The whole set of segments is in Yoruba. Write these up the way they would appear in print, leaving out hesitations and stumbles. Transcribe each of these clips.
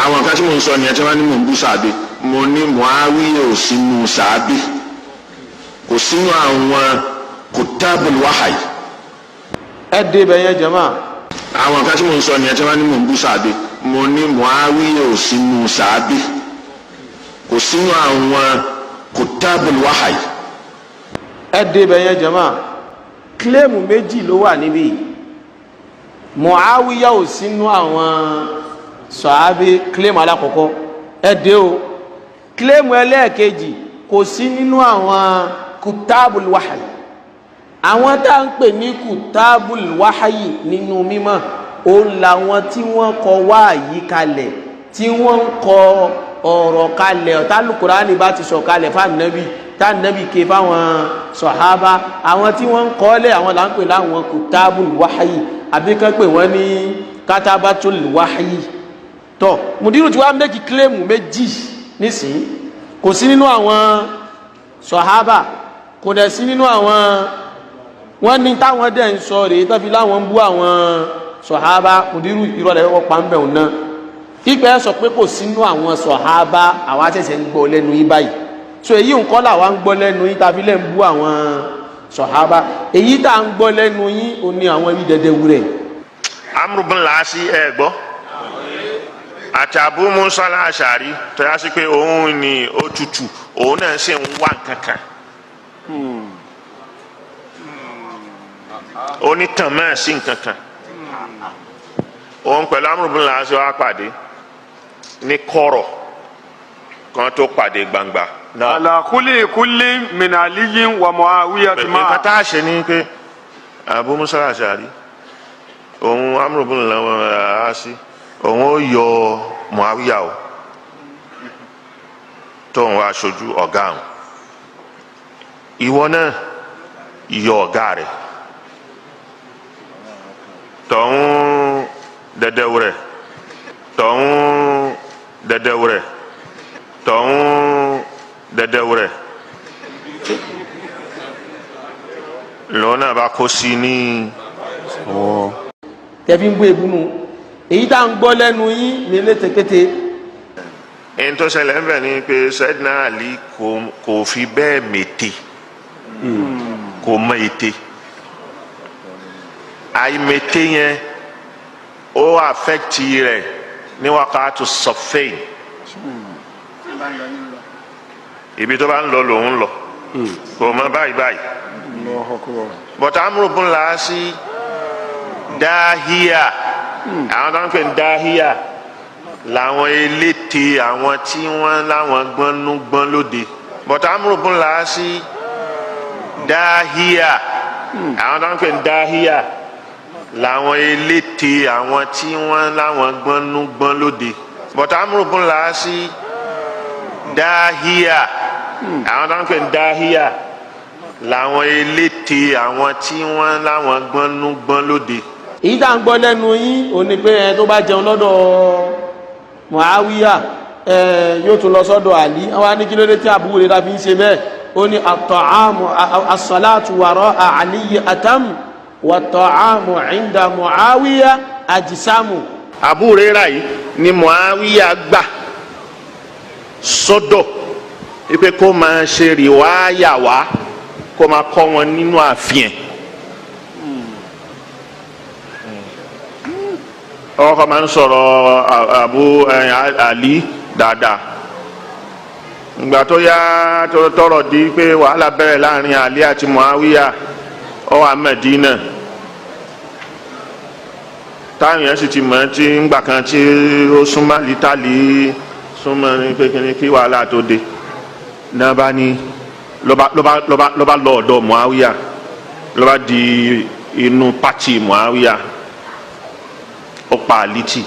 Àwọn nǹkan tí mò ń sọ nìyẹn tí wọ́n ní mò ń bú sàbí. Mo ní Muawiya ò sínú sàbí, kò sínú àwọn kutabul wahai. Ẹ dé bẹ yẹn jama. Àwọn nǹkan tí mò ń sọ nìyẹn tí wọ́n ní mò ń bú sàbí. Mo ní Muawiya ò sínú sàbí, kò sínú àwọn kutabul wahai. Ẹ dé bẹ yẹn jama. Claim méjì ló wà níbí. Muawiya ò sínú àwọn sàábé, claim alákọ̀ọ́kọ́, ẹ dé o. Claim ẹlẹ́ẹ̀kejì, kò sí nínú àwọn kutabul wahai. Àwọn tá à ń pè ní kutabul wahai nínú mímọ́, òun làwọn tí wọ́n kọ wáàyí kalẹ̀, tí wọ́n ń kọ ọ̀rọ̀ kalẹ̀. Tálùkùránì bá ti sọ kalẹ̀ fáànàbí, tánàbí ké fáwọn sọ̀hábà, àwọn tí wọ́n ń kọ́ lẹ̀, àwọn là ń pè láwọn kutabul wahai, àbí kán pè wọ́n ní katabatul wahai. Tọ́ mùdírù tí wàá méjì, claim méjì nísìnyí: kò sí nínú àwọn sọ̀hábà, kò dẹ̀ sí nínú àwọn. Wọ́n ní táwọn dẹ̀ ń sọ rèé tó fi láwọn ń bú àwọn sọ̀hábà. Mùdírù, ìrọ̀lẹ́ kọ́kọ́ pa ń bẹ̀ òun náà. Pípẹ́ sọ pé kò sínú àwọn sọ̀hábà, àwa ṣẹ̀ṣẹ̀ ń gbọ́ lẹ́nu yín báyìí. So èyí nǹkan làwa ń gbọ́ lẹ́nu yín tàbí lẹ́ ń bú àwọn sọ̀hábà. Èyí tá à ń gbọ́ lẹ́nu yín ò ní àwọn ibi dẹdẹ wúrẹ̀. Amru bin Laasi, ẹ gbọ́, àti Abu Musa al-Ash'ari tó yá sí pé òun ni ó tutù, òun náà sì ń wá nǹkankan. Onítàn máa sí nǹkankan. Òun pẹ̀lú Amru bin Laasi wá pàdé ní kọ̀rọ̀ kan tó pàdé gbangba. Ala kulli kulli min aliyin wa muawiyati ma. Nǹkan tá a ṣe ni pé Abu Musa al-Ash'ari, òun Amru bin Laasi, òun ó yọ Muawiya o, tóun wá aṣojú ọ̀gá àwọn. Ìwọ náà yọ ọ̀gá rẹ̀ tọ̀hún dẹdẹwúrẹ̀, tọ̀hún dẹdẹwúrẹ̀, tọ̀hún dẹdẹwúrẹ̀ lòun náà bá kó sí ní. Tẹ̀fí ń bú ebúnú, èyí tá à ń gbọ́ lẹ́nu yín ní létekéte. Ẹni tó ṣẹlẹ̀ ń bẹ̀ ni pé Sayyidina Ali kò fi bẹ́ẹ̀ mète, kò mọ ète. Àìmète yẹn ó affect rẹ̀ ní wákàtí sọfẹ́yìn. Ibi tó bá ń lọ lòun lọ, kò mọ báyìí báyìí. But Amru bun Laasi dáhíà, àwọn tó ń pè ní dáhíà làwọn eléte, àwọn tí wọ́n láwọn gbọ́nú gbọ́n lóde. But Amru bun Laasi dáhíà, àwọn tó ń pè ní dáhíà làwọn eléte, àwọn tí wọ́n láwọn gbọ́nú gbọ́n lóde. But Amru bun Laasi dáhíà, àwọn tó ń pè ní dáhíà làwọn eléte, àwọn tí wọ́n láwọn gbọ́nú gbọ́n lóde. Èyí tá à ń gbọ́ lẹ́nu yín ò ní pé ẹ tó bá jẹun lọ́dọ̀ Muawiya, ẹ yóò tún lọ sọ́dọ̀ Àlí. Àwọn á ní kí ló dé tí àbúrò rẹ̀ fi ń ṣe bẹ́ẹ̀? Ó ní at-ta'amu as-salatu wara'a Aliyi atam wa at-ta'amu 'inda Muawiya ajsamu. Abu Huraira yìí ni Muawiya gbà sọ́dọ̀ wípé kó máa ṣe rìwáyà wá, kó máa kọ́ wọn nínú ààfin. Ọkọ máa ń sọ̀rọ̀ Abu Ali dáadáa. Ìgbà tó yá, tó tọrọ di pé wàhálà bẹ̀rẹ̀ láàrin Ali àti Muawiya, ó wà Mẹ́dínà, táwọn yẹn sì ti mọ̀ tí ńgbà kan tí ó súnmọ́ lítàlí súnmọ́ ní pé kíni kí wàhálà tó dé náà bá ní ló bá lọ ọ̀dọ̀ Muawiya, ló bá di inú pátì Muawiya, ó pa àlítì.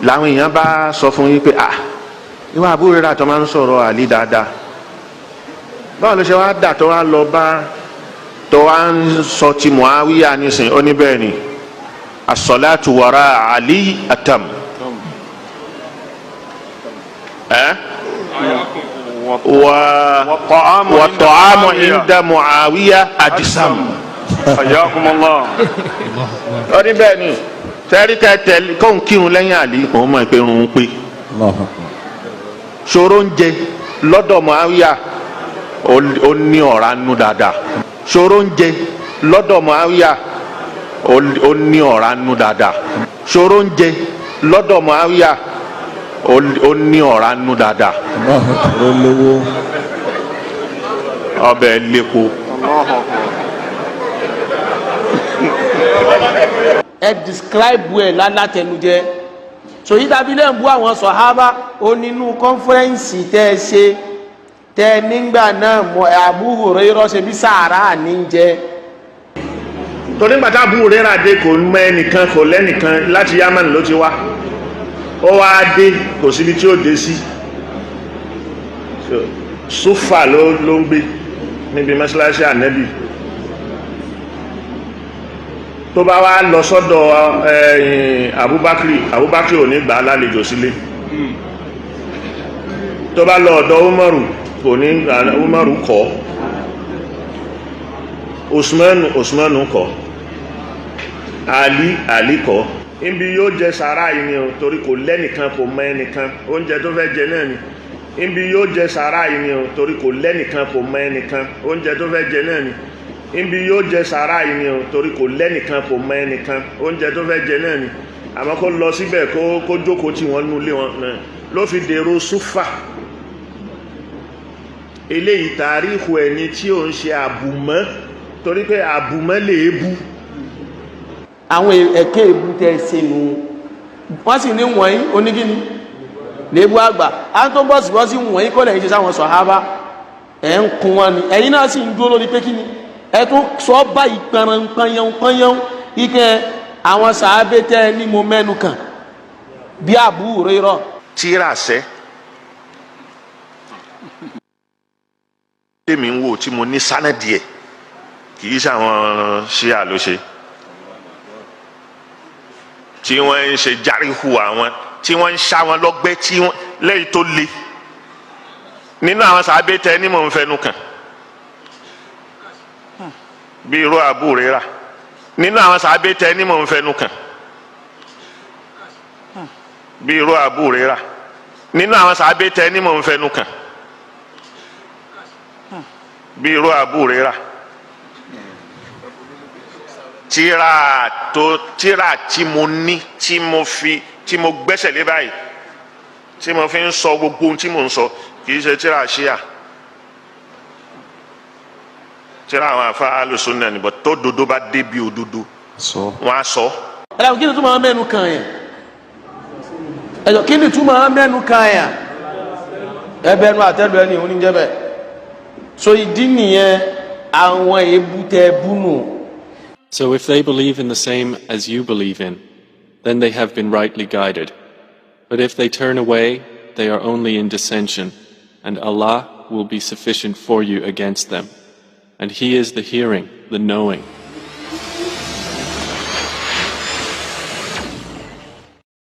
Làwọn èèyàn bá sọ fún yín pé, ah, ìwà àbúrò rẹ̀ tó máa ń sọ̀rọ̀ àlí dáadáa, báwo ló ṣe wá dà tó wá lọ bá tó wá ń sọ ti Muawiya nísìnyí? Ó ní bẹ́ẹ̀ ni, as-salatu wara Ali atam ẹ wa ta'amu inda Muawiya ajsam. Hayyakumullah. Ó ní bẹ́ẹ̀ ni, tẹ́rí ká tẹ̀lé kóun kírun lẹ́yìn àlí, òun mọ̀ pé irun ń pé. Allahu Akbar. Ṣòro ń jẹ lọ́dọ̀ Muawiya, ó ní ọ̀rá nú dáadáa. Ṣòro ń jẹ lọ́dọ̀ Muawiya, ó ní ọ̀rá nú dáadáa. Ṣòro ń jẹ lọ́dọ̀ Muawiya, ó ní ọ̀rá nú dáadáa. Allahu Akbar. Ó lówó. Ọbẹ̀ lẹ́kọ̀ọ́. Ẹ describe ẹ lálátẹnujẹ. Sòyí tàbí lẹ́ ń bú àwọn sọ̀hábà ó nínú kọ́nfẹ́rẹ́nsì tẹ́ ẹ ṣe tẹ́ ẹ nígbà náà mọ Abu Hurairah ṣe bí sàárà ní jẹ. Torí gbàtà Abu Hurairah dé, kò mọ ẹnìkan, kò lẹ́nìkan, láti Yámánì ló ti wá. Ó wá dé, kò síbi tí ó dé sí. Súfà ló ń gbé níbi mọ́ṣáláṣí ànẹ́bì. Tó bá wá lọ sọ́dọ̀ ẹ̀yìn Abubakar, Abubakar ò ní gbà á lálejò sílé. Tó bá lọ ọ̀dọ̀ Umaru, kò ní gbà, Umaru kọ́. Usmanu, Usmanu kọ́. Ali, Ali kọ́. Ibi yóò jẹ sàárà yìí ni o, torí kò lẹ́nìkan, kò mọ ẹnìkan, oúnjẹ tó fẹ́ jẹ náà ni. Ibi yóò jẹ sàárà yìí ni o, torí kò lẹ́nìkan, kò mọ ẹnìkan, oúnjẹ tó fẹ́ jẹ náà ni. Ibi yóò jẹ sàárà yìí ni o, torí kò lẹ́nìkan, kò mọ ẹnìkan, oúnjẹ tó fẹ́ jẹ náà ni. Àmọ́ kó lọ síbẹ̀, kó jókòó tí wọ́n nulẹ̀ wọn náà ló fi dèrò súfà. Eléyìí tàríkù ẹni tí ò ń ṣe àbùmọ́, torí pé àbùmọ́ lè bú. Àwọn ẹ̀kẹ́ èbú tẹ́ ẹ ṣe nù, wọ́n sì ní wọ̀nyí onígíní lébú àgbà á tó bọ́ sí bọ́ sí wọ̀nyí kọ́ lẹ́yìn ṣe sáwọn sọ̀hábà ẹ̀ ń kun wọn ni. Ẹ̀yin náà sì ń dúró lórí pé kíni ẹ tún sọ báyìí pẹranpẹyan pẹyan ike àwọn sàábé tẹ́ ẹ ní mo mẹ́nu kàn bí Abu Hurairah. Tíra sẹ́ tèmi ń wò tí mo ní sánẹ́dì ẹ̀, kì í ṣàwọn ṣíà ló ṣe tí wọ́n ń ṣe járíhù, àwọn tí wọ́n ń ṣá wọn lọ́gbẹ́, tí wọ́n lẹ́yìn tó le nínú àwọn sàábé tẹ ní mò ń fẹnu kàn bí irú Abu Hurairah. Nínú àwọn sàábé tẹ ní mò ń fẹnu kàn bí irú Abu Hurairah. Nínú àwọn sàábé tẹ ní mò ń fẹnu kàn bí irú Abu Hurairah. Tíra tó tíra tí mo ní, tí mo fi, tí mo gbẹ́sẹ̀ lé báyìí, tí mo fi ń sọ gbogbo ohun tí mo ń sọ, kì í ṣe tíra ṣíà, tíra àwọn afa alùsùnà nìbọn tó dodo bá débi òdodo Sọ. wọn á sọ. Ẹ dàbí kí ni túmọ̀ mẹ́nu kàn yẹn? Ẹ̀jọ̀, kí ni túmọ̀ mẹ́nu kàn yẹn? Ẹ bẹnu àtẹ́lu ẹni òun ní jẹ́ bẹ́ẹ̀. So ìdí nìyẹn àwọn èébú tẹ bú nù. So if they believe in the same as you believe in, then they have been rightly guided. But if they turn away, they are only in dissension, and Allah will be sufficient for you against them. And He is the hearing, the knowing.